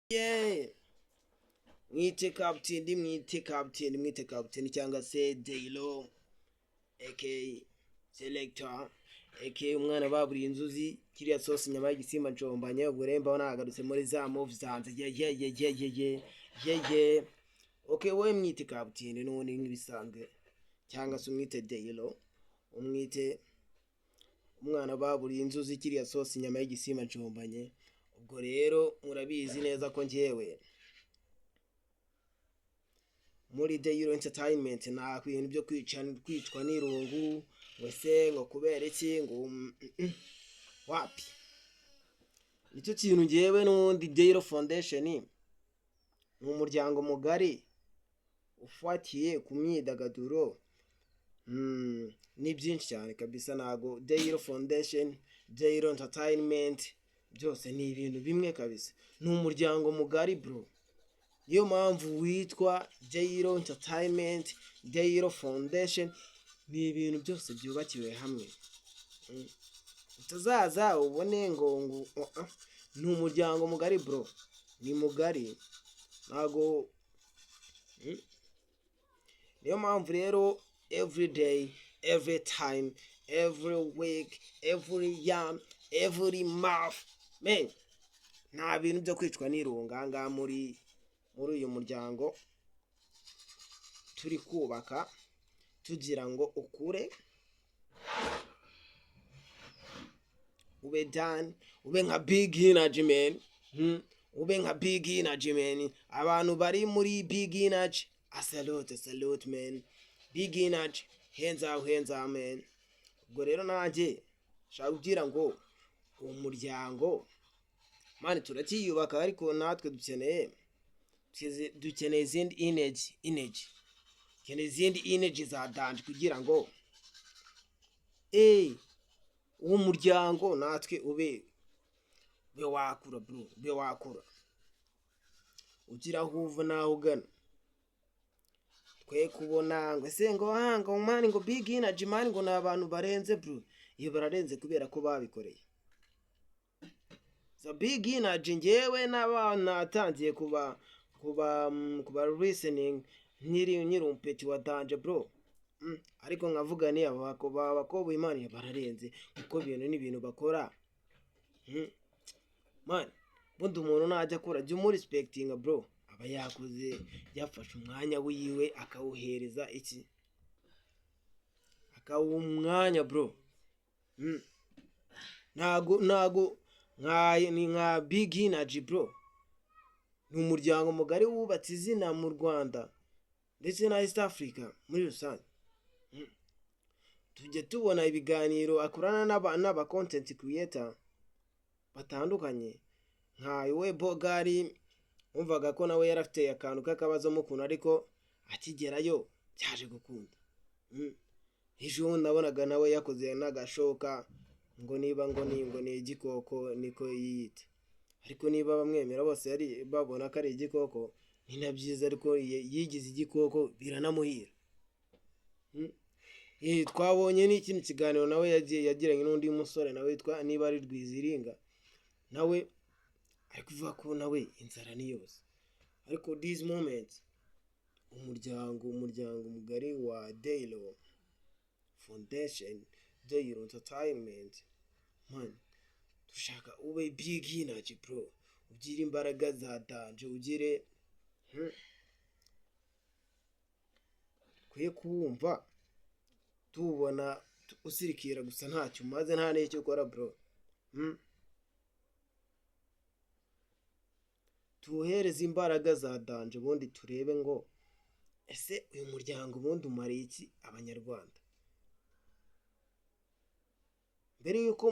Yeah. Mwite Captain, mwite Captain, mwite Captain cyangwa se Daylo aka Selector aka umwana baburiye inzuzi kiriya sosi inyama y'igisimba ncombanye. Ubwo rero mbaho nagarutse muri za move zanze. Yeah yeah yeah yeah yeah yeah yeah yeah. Okay, wowe mwite Captain n'ubundi nk'ibisanzwe, cyangwa se umwite Daylo, umwite umwana baburiye inzuzi kiriya sosi inyama y'igisimba ncombanye. Ubwo rero murabizi neza ko njyewe muri Daylo Entertainment nta bintu byo kwicwa n'irungu ngo se ngo kubera iki ngo wapi. Nicyo kintu njyewe n'ubundi Daylo Foundation ni umuryango mugari ufatiye ku myidagaduro. Ni byinshi cyane kabisa. Ntago Daylo Foundation, Daylo Entertainment byose ni ibintu bimwe kabisa, ni umuryango mugari bro. Niyo mpamvu witwa Daylo Entertainment, Daylo Foundation, ni ibintu byose byubakiwe hamwe. Utazaza ubone ngo ni umuryango mugari bro, ni mugari ntago. Niyo mpamvu rero every day, every time, every week, every year, every month, man, nta bintu byo kwicwa n'irungu aha ngaha muri uyu muryango turi kubaka tugira ngo ukure, ube done, ube nka Big Energy man. Ube nka Big Energy man. Abantu bari muri Big Energy, a salute, salute man. Big Energy, hands up, hands up man. Ubwo rero nanjye nshaka kugira ngo uwo muryango man turacyiyubaka, ariko natwe dukeneye izindi energy, energy dukeneye izindi energy za danger kugira ngo uwo muryango natwe ube wakura bro, ube wakura ugira aho uva n'aho ugana. Twe kubona ngo ese ngo ngo man ngo Big Energy man ngo ni abantu barenze bro. Iyo bararenze kubera ko babikoreye. So Big Energy njyewe natangiye kuba listening nkiri umpeti wa danger bro. Ariko nkavuga ni aba bakoboyi man bararenze kuko ibintu ni ibintu bakora. Man, bundi umuntu najya akora jya umurespectinga bro, aba yakoze yafashe umwanya wiwe akawuhereza iki, akawuha umwanya bro. Ntago nka ni nka Big Energy bro, ni umuryango mugari wubatse izina mu Rwanda ndetse na East Africa muri rusange. Tujya tubona ibiganiro akorana n'aba content creator batandukanye nka we Bogari, wumvaga ko nawe yarafite akantu k'akabazo mu kuntu, ariko akigerayo byaje gukunda. Ejo nabonaga nawe yakoze n'agashoka ngo niba ngo ni ngo ni igikoko niko yiyita, ariko niba bamwemera bose yari babona ko ari igikoko ni na byiza, ariko yigize igikoko biranamuhira. Twabonye n'ikindi kiganiro nawe yagiye yagiranye n'undi musore nawe witwa niba ari Rwiziringa, nawe ari kuvuga ko nawe inzara ni yose. Ariko this moment umuryango mugari wa Daylo Foundation, Daylo Entertainment man, dushaka ube Big Energy bro, ugire imbaraga za danger, ugire kwiye kuwumva tuwubona usirikira gusa ntacyo umaze nta n'icyo ukora bro. Tuwuhereze imbaraga za danger ubundi turebe ngo ese uyu muryango ubundi umariye iki abanyarwanda. Mbere yuko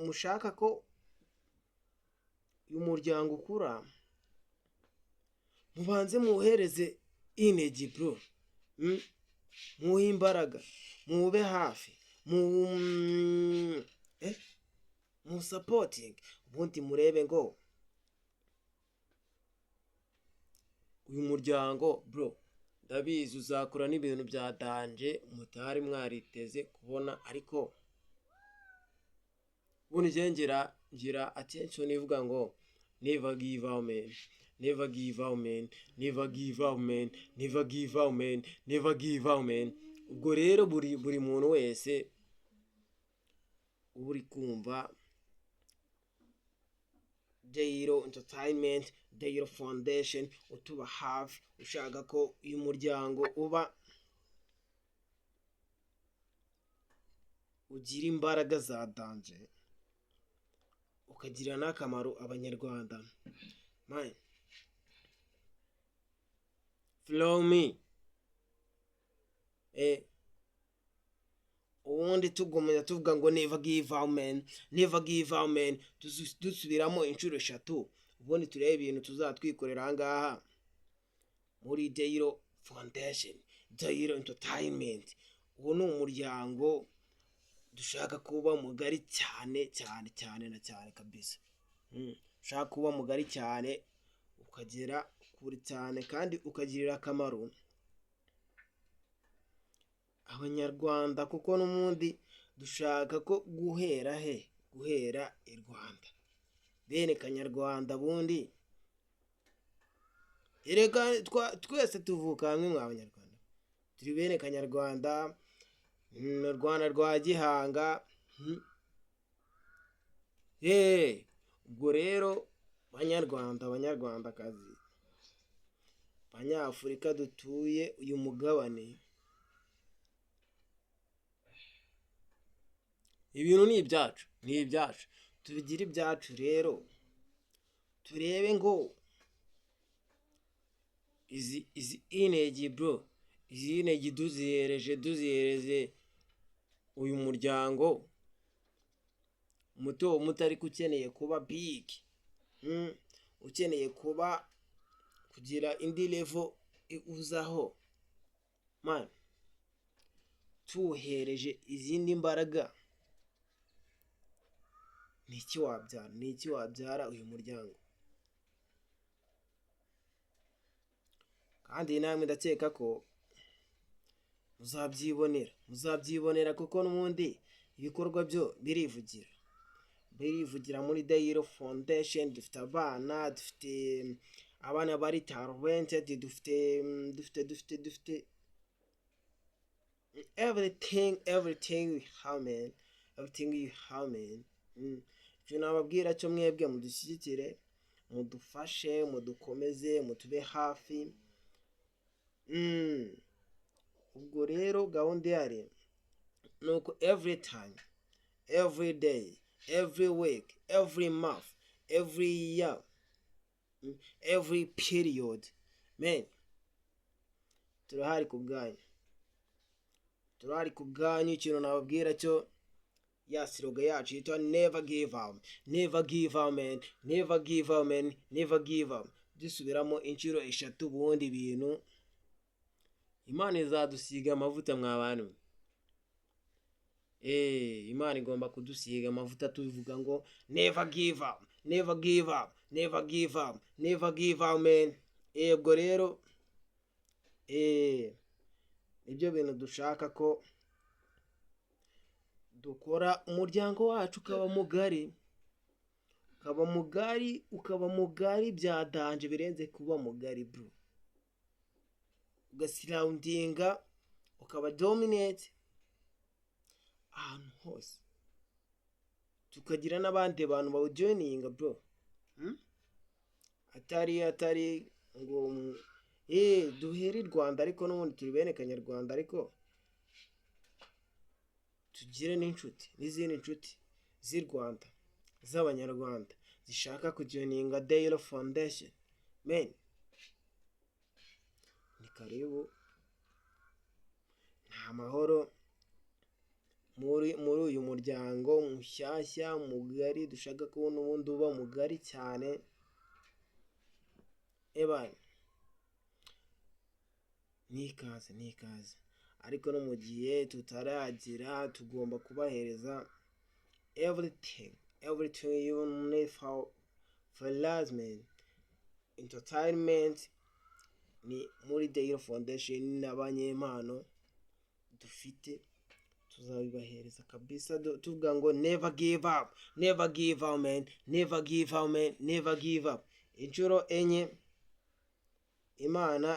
mushaka ko uyu muryango ukura, mubanze muwuhereze energy bro. Muwuhe imbaraga, muwube hafi, mu supporting, ubundi murebe ngo uyu muryango bro, ndabizi uzakura n'ibintu bya danger mutari mwariteze kubona, ariko ubundi njye ngira attention ivuga ngo Never give up, man. Never give up, man. Never give up, man. Never give up, man. Never give up, man. Ubwo rero buri muntu wese uba uri kumva Dayiro Entertainment, Dayiro Foundation, utuba hafi, ushaka ko uyu muryango uba ugira imbaraga za danger, ukagirira n'akamaro Abanyarwanda, man, follow me. Ubundi tugumya tuvuga ngo "Never give up, man. Never give up, man." Dusubiramo inshuro 3, ubundi turebe ibintu tuzatwikorera aha ngaha muri Dayiro Foundation, Dayiro Entertainment. Uwo ni umuryango dushaka kuba mugari cyane cyane cyane na cyane kabisa. Ushaka kuba mugari cyane, ukagera kure cyane, kandi ukagirira akamaro Abanyarwanda, kuko n'ubundi dushaka ko guhera he? Guhera i Rwanda, bene Kanyarwanda. Bundi erega twese tuvuka hamwe mwa Banyarwanda, turi bene Kanyarwanda, mu Rwanda rwa Gihanga. Yeee, ubwo rero Banyarwanda, Banyarwandakazi, Banyafurika dutuye uyu mugabane, ibintu ni ibyacu, ni ibyacu, tubigire ibyacu. Rero turebe ngo izi energy, bro, izi energy duzihereje uyu muryango muto muto, ariko ukeneye kuba big, ukeneye kuba kugira indi level uzaho, man, tuwuhereje izindi mbaraga, ni iki wabyara? Ni iki wabyara uyu muryango? Kandi namwe ndakeka ko muzabyibonera, muzabyibonera, kuko n'ubundi ibikorwa byo birivugira, birivugira. Muri Dayiro Foundation dufite abana, dufite abana bari talented, dufite everything, everything we have, man, everything you have, man. Icyo nababwira cyo, mwebwe mudushyigikire, mudufashe, mudukomeze, mutube hafi. Ubwo rero gahunda ihari ni uko every time, every day, every week, every month, every year, every period, man, turahari ku bwanyu, turahari ku bwanyu. Ikintu nababwira cyo, ya slogan yacu yitwa "Never give up, never give up, man. Never give up, man. Never give up." Dusubiramo inshuro 3, ubundi ibintu Imana izadusiga amavuta mwa bantu mwe. Imana igomba kudusiga amavuta tuvuga ngo "Never give up, never give up, never give up, never give up, man." Ubwo rero nibyo bintu dushaka ko dukora, umuryango wacu ukaba mugari, ukaba mugari, ukaba mugari bya danger, birenze kuba mugari, bro, ugasurroundinga, ukaba dominate ahantu hose, tukagira n'abandi bantu bawujoininga, bro. Atari ngo duhere i Rwanda, ariko n'ubundi turi bene Kanyarwanda, ariko tugire n'inshuti, n'izindi nshuti z'i Rwanda, z'Abanyarwanda zishaka kujoininga Dayiro Foundation, man, ni karibu, nta mahoro muri uyu muryango mushyashya mugari dushaka kubona, ubundi uba mugari cyane. Ebana, ni ikaze, ni ikaze. Ariko no mu gihe tutaragira, tugomba kubahereza everything, everything you need for us, man. Entertainment ni muri Dayiro Foundation n'abanyempano dufite. Tuzabibahereza kabisa, tuvuga ngo never give up, never give up, man, never give up, man, never give up. Inshuro enye. Imana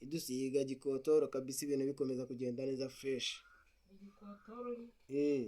idusiga gikotoro kabisa, ibintu bikomeza kugenda neza fresh. Igikotoro. Eh.